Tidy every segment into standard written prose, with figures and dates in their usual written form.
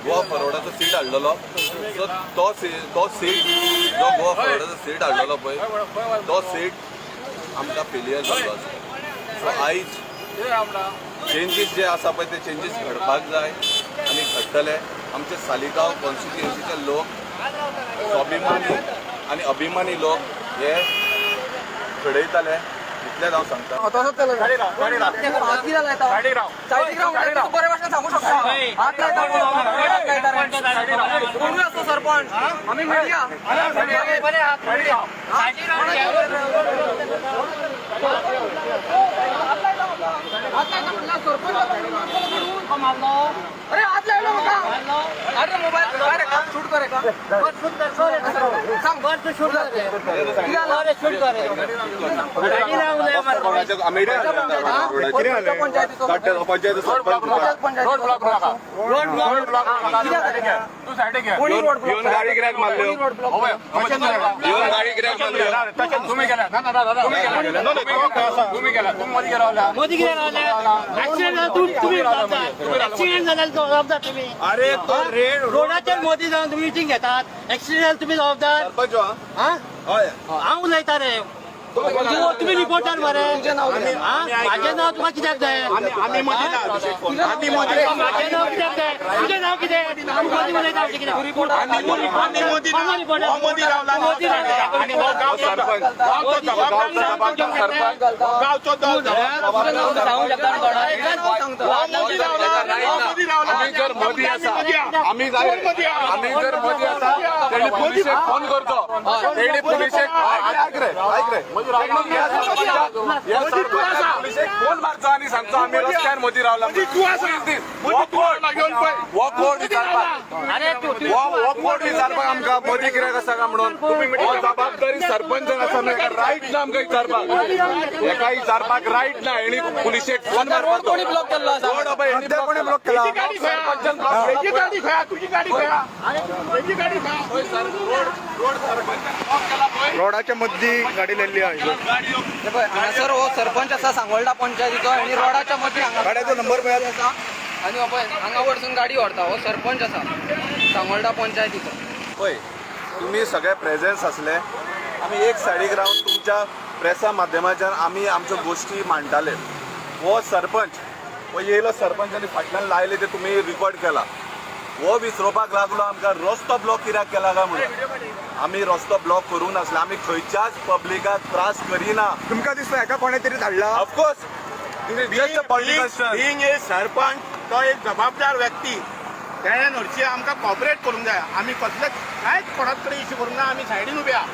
Goa फॉरवर्डाचो seat हाडलेलो. So तो seat जो Goa फॉरवर्डाचो seat हाडलेलो पळय, तो सीट आमकां फेलियर जाल्लो आसा. सो आयज चेंजीस जे आसा पळय, ते चेंजीस घडपाक जाय आनी घडटले. आमचे सालिगांव कॉन्स्टिट्युएन्सीचे लोक स्वाभिमानी आनी अभिमानी लोक हे घडयतले, इतलेंच हांव सांगता. हात कित्याक लायता? सायडीक राव म्हणल्यार तूं बरे भाशेन सांगू शकता. हात लायता कोण? हात लायता रे? कोणूय आसतो सरपंच, आमी मिडिया. हात लायता म्हणल्यार सरपंच मारलो. अरे, हात लायलो म्हाका. अरे, मोबायल काय रे? शूट कर का? सांग, शूट कर. पंचायतीचो. पंचायत सरपंच. Road block. कोणी रोड ब्लॉक? येवन गाडी कित्याक मारल्यो? Road block? येवन गाडी कित्याक मारल्यो? तुम्ही गेला ना ना दादा, तुम्ही गेला, तुम्ही गेला, तुम्ही मध्ये गेला. मोदी किती रावले? ऍक्सिडेंट झाला, तुम्ही जबाबदार. ऍक्सिडेंट झाला जबाबदार तुम्ही. अरे, तो रेड रोडाचेर मोदी जावन तुम्ही मिटींग घेतात, ऍक्सिडेंट झाला तुम्ही जबाबदार. सरपंच हो. हा. हय. हांव उलयता रे. तुम्ही रिपोर्टर मरे. हा? माझें नांव तुका कित्याक जाय? आम्ही मध्ये माझें नांव कित्याक जाय? तुजें नांव कितें? तूं मोदी उलयता अशें कितें? आम्ही कोण रिपोर्टर? मोदी रावला. मोदी रावला. आणि हो गावचो सरपंच. गावचो जबाबदार. गावचो सरपंच. गावचो सांगू शकता मोदी रावला, मोदी रावला. आमी जर मोदी आसा, आमी आमी जर मोदी आसा, तेणी पुलिशेक फोन करचो. तेणी पुलिशेक, आयक रे, आयक रे, ह्या सरपंचाक पुलिशेक फोन मारचो आनी सांगचो, आमी रस्त्यार मोदी रावला. तू आसा, घेवन पळय. हो कोण विचारपाक? अरे, तू हो कोण विचारपाक आमकां मोदी कित्याक आसा काय म्हणून? हो जबाबदारी सरपंचान आसा न्हू, हेका रायट ना आमकां विचारपाक. हेका विचारपाक रायट ना. हेणी पुलिशेक फोन रोड मारपाचो. कोणी ब्लॉक केल्लो आसा? रोड पळय, हेणी कोणी ब्लॉक केला? गाडी खंय? सरपंचान ब्लॉक केला. हेची गाडी खंय? तुझी गाडी खंय? हेची गाडी खंय? रोड सरपंचान ब्लॉक केला पळय. रोडाच्या मध्य गाडी लायल्ली आहे. हे पळय, हांगासर हो सरपंच आसा सांगोल्डा पंचायतीचो आनी रोडाच्या मदीं हांगा गाड्याचो नंबर पळयात. आसा आनी हो पळय, हांगा वरसून गाडी व्हरता. हो सरपंच आसा सांगोल्डा पंचायतीचो. पळय, तुमी सगळे प्रेझेन्स आसले. आमी एक सायडीक रावन तुमच्या प्रेसा माध्यमाच्यान आमी आमच्यो गोश्टी मांडटाले. हो सरपंच हो येयलो सरपंच आनी फाटल्यान लायले ते तुमी रिकॉर्ड केला. हो विसरोवपाक लागलो आमकां रस्तो ब्लॉक कित्याक केला काय म्हणून. आमी रस्तो ब्लॉक करूंक नासले. आमी खंयच्याच पब्लिकाक त्रास करिना. तुमकां दिसता हेका कोणें तरी धाडला? Of course, just a political. Being a sarpanch, तो एक जबाबदार व्यक्ती. तेणें हरशी आमकां कॉपरेट करूंक जाय. आमी कसलेच कांयच कोणाच कडेन इश्यू करूंक ना. आमी सायडीन उबे आहा.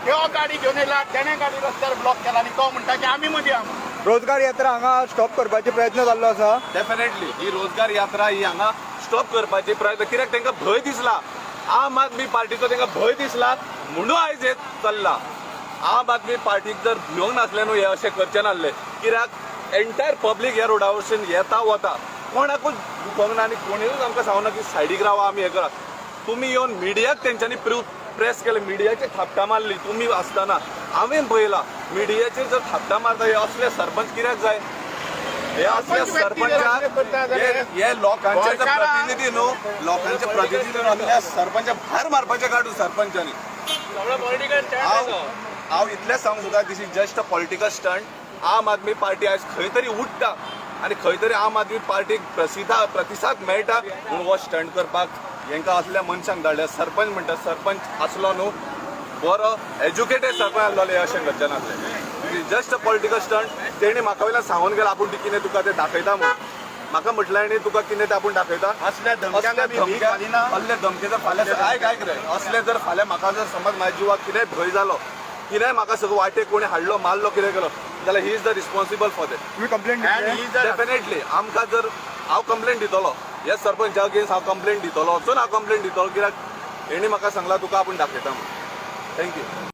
त्यो गाडी घेवन येयला, तेणें गाडी रस्त्यार ब्लॉक केला आनी तो म्हणटा की आमी मदीं आहा म्हणून. रोजगार यात्रा हांगा स्टॉप करपाचे प्रयत्न जाल्लो आसा. डेफिनेटली, ही रोजगार यात्रा ही हांगा स्टॉप करपाची प्रयत्न. कित्याक तांकां भंय दिसला, आम आदमी पार्टीचो तांकां भंय दिसला म्हणून आयज हे चल्ला. आम आदमी पार्टीक जर भिवंक नासलें न्हू, हे अशें करचे नासले. कित्याक एंटायर पब्लीक ह्या रोडा वरसून येता वता, कोणाकूच दुखोंक ना आनी कोणूच आमकां सांगना की सायडीक रावा, आमी हें करा. तुमी येवन मिडियाक तेंच्यांनी प्रेस केलें, मिडियाचेर थापटां मारली. तुमी आसतना हांवें पळयलां, मिडियाचेर जर थापटां मारता, हे असले सरपंच कित्याक जाय? हे असले सरपंच व्यक्ती जर असले करता सरपंचाक जाल्यार हे लोकांचे जर प्रतिनिधी न्हू, लोकांचे प्रतिनिधी न्हू, असल्या सरपंच भायर मारपाचे काडून सरपंचानी. हांव हांव इतलेंच सांगूंक सोदता, this is just a political stunt. Aam Aadmi party आयज खंय तरी उठ्ठा आनी खंय तरी आम आदमी पार्टीक प्रतिसाद मेळटा म्हणून हो स्टंट करपाक हेंकां असल्या मनशांक धाडल्या. सरपंच म्हणटा, सरपंच आसलो न्हू बरो एज्युकेटेड सरपंच आसलो, हे अशें करचें नासलें. Just a political stunt. तेणी म्हाका वयल्यान सांगून गेला, आपूण कितें तुका तें दाखयता म्हणून. म्हाका म्हटलें आनी तुका कितें तें आपूण दाखयता. असल्या धमक्यांक आमी भीक घालिना. असले धमके जर फाल्यां, आयक, आयक रे, असले जर फाल्यां म्हाका जर समज म्हाज्या जिवाक कितेंय भंय जालो, कितेंय म्हाका सगळो वाटेक कोणी हाडलो, मारलो, कितें केलो जाल्यार he is the responsible for that. तुम्ही कंप्लेंट And दितले? he is the definitely, आमकां जर हांव कंप्लेन दितलो ह्या सरपंचा अगेन्स्ट, हांव कंप्लेन दितलो, वचून हांव कंप्लेन दितलो, कित्याक हेणी म्हाका सांगला तुका आपूण दाखयता म्हणून. Thank you.